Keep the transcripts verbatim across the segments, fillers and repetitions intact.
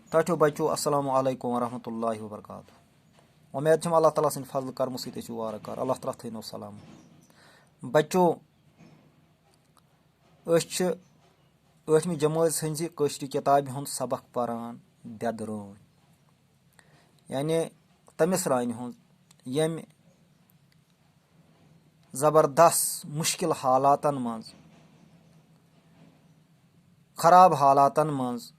ٹاٹھیو بچو، السلام علیکم ورحمۃ اللہ وبرکاتہ۔ وۄمید چھم اللہ تعالیٰ سٕنٛدِ فضلہٕ کرمہٕ سۭتۍ ٲسِو وارٕ کارٕ۔ اللہ تعالیٰ تھٲینو سلامت۔ بچو، أسۍ چھِ ٲٹھمہِ جمٲژ ہٕنٛزِ کٲشرِ کِتابہِ ہُنٛد سبق پران، دٮ۪دٕ رٲنۍ، یعنی تٔمِس رانہِ ہُنٛد، ییٚمہِ زبردست مُشکِل حالاتن منٛز، خراب حالاتن منٛز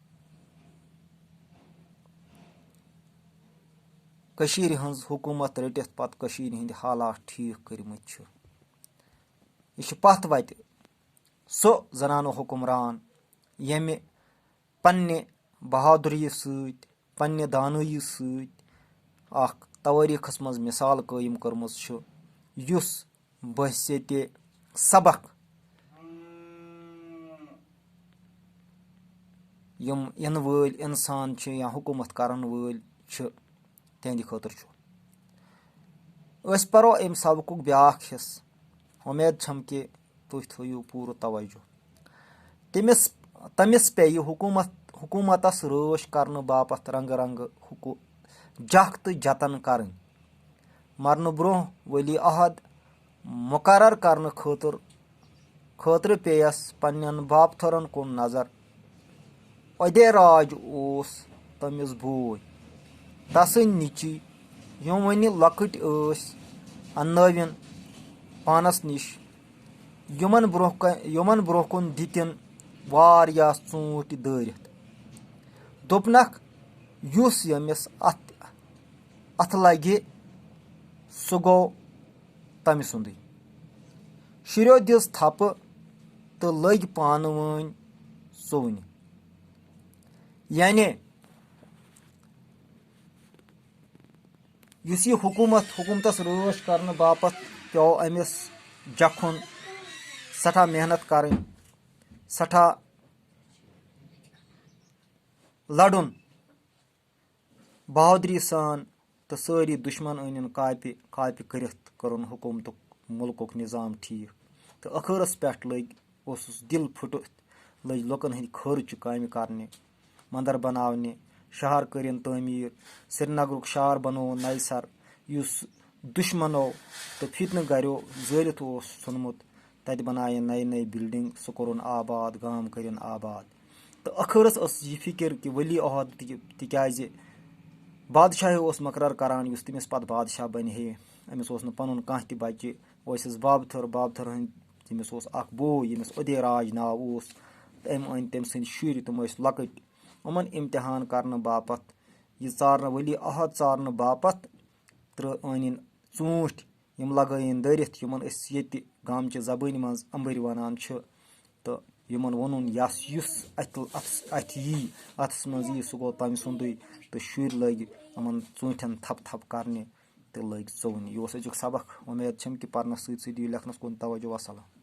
کٔشیٖرِ ہٕنٛز حکوٗمت رٔٹِتھ پتہٕ کٔشیٖرِ ہٕنٛدۍ حالات ٹھیٖک کٔرمٕتۍ چھِ۔ یہِ چھُ پتھ وتہِ سُہ زنانہٕ حکمران، ییٚمہِ پننہِ بہادری سۭتۍ، پننہِ دانٲیی سۭتۍ اکھ توٲریٖخس منٛز مثال قٲیِم کٔرمٕژ چھُ، یُس بحیثیت سبق یِم یِنہٕ وٲلۍ انسان چھِ یا حکوٗمت کرن وٲلۍ چھِ، تِہنٛدِ خٲطرٕ چھُ۔ أسۍ پرو امہِ سبقُک بیاکھ حصہٕ۔ وۄمید چھم کہِ تُہۍ تھٲیِو پوٗرٕ توجہ۔ تٔمِس تٔمِس پیٚیہِ حکوٗمت حکوٗمتس رٲچھ کرنہٕ باپتھ رنگہٕ رنگہٕ حکو جکھ تہٕ جتن کرٕنۍ۔ مرنہٕ برونٛہہ ولی عہد مقرر کرنہٕ خٲطرٕ خٲطرٕ پیٚیس پننٮ۪ن بابتھورن کُن نظر۔ اودے راج اوس تٔمِس بوے، تسٕنٛدۍ نیٚچی، یِم وُنہِ لۄکٕٹۍ ٲسۍ، اننٲوِن پانس نِش۔ یِمن برونٛہہ کَ-، یِمن برونٛہہ کُن دِتِن واریاہ ژوٗنٛٹھۍ دٲرِتھ۔ دوٚپنکھ، یُس ییٚمِس اتھ اتھٕ لگہِ، سُہ گوٚو تٔمۍ سُنٛدُے۔ شُرٮ۪و دِژ تھپہٕ تہٕ لٔگۍ پانہٕ وٲنۍ ژوٗنہِ۔ یعنی یُس یہِ حکوٗمت، حکوٗمتس رٲچھ کرنہٕ باپتھ پیوٚو أمِس جکھُن، سٮ۪ٹھاہ محنت کرٕنۍ، سٮ۪ٹھاہ لڑُن۔ بہادری سان تہٕ سٲری دُشمن أنِن کاپہِ کاپہِ کٔرِتھ، کوٚرُن حکوٗمتُک مُلکُک نظام ٹھیٖک۔ تہٕ ٲخرس پٮ۪ٹھ لٔگۍ، اوسُس دِل پھُٹِتھ، لٔج لُکن ہٕنٛدِ خٲرٕچہِ کامہِ کرنہِ، مندر بناونہِ، شہر کٔرِن تعمیٖر، سرینگرُک شہر بنووُن نَیہِ سر، یُس دُشمنو تہٕ فتنہٕ گریو زٲلِتھ اوس ژھُنمُت۔ تتہِ بنایہِ نَیہِ نَیہِ building، سُہ کوٚرُن آباد، گام کٔرِن آباد۔ تہٕ ٲخرس ٲس یہِ فکر کہِ ولی عہد تہِ، تِکیازِ بادشاہے اوس مقرر کران یُس تٔمِس پتہٕ بادشاہ بنہِ ہے۔ أمِس اوس نہٕ پنُن کانٛہہ تہِ بچہِ، اوس اَسہِ بابتھٕر، بابتھٕر ہٕنٛدۍ، تٔمِس اوس اکھ بوے ییٚمِس اُدے راج ناو اوس، تہٕ أمۍ أنۍ تٔمۍ سٕنٛدۍ شُرۍ، تِم ٲسۍ لۄکٕٹۍ۔ یِمن امتحان کرنہٕ باپتھ، یہِ ژارنہٕ، ولی عہد ژارنہٕ باپتھ ترٛٲ-، أنِن ژوٗنٛٹھۍ، یِم لگٲیِن دٲرِتھ، یِمن أسۍ ییٚتہِ گامچہِ زبٲنۍ منٛز اَمبٕرۍ وَنان چھِ۔ تہٕ یِمن ووٚنُن، یَس یُس اَتھِ، اَتھس، اَتھِ یی، اَتھس منٛز یی، سُہ گوٚو تٔمۍ سُنٛدُے۔ تہٕ شُرۍ لٲگۍ یِمن ژوٗنٛٹھٮ۪ن تھپہٕ تھپہٕ کرنہِ تہٕ لٲگۍ ژوٗنہِ۔ یہِ اوس أزیُک سبق۔ وۄمید چھم کہِ پرنس سۭتۍ سۭتۍ دِیِو لیکھنس کُن توجہ۔ وسلام۔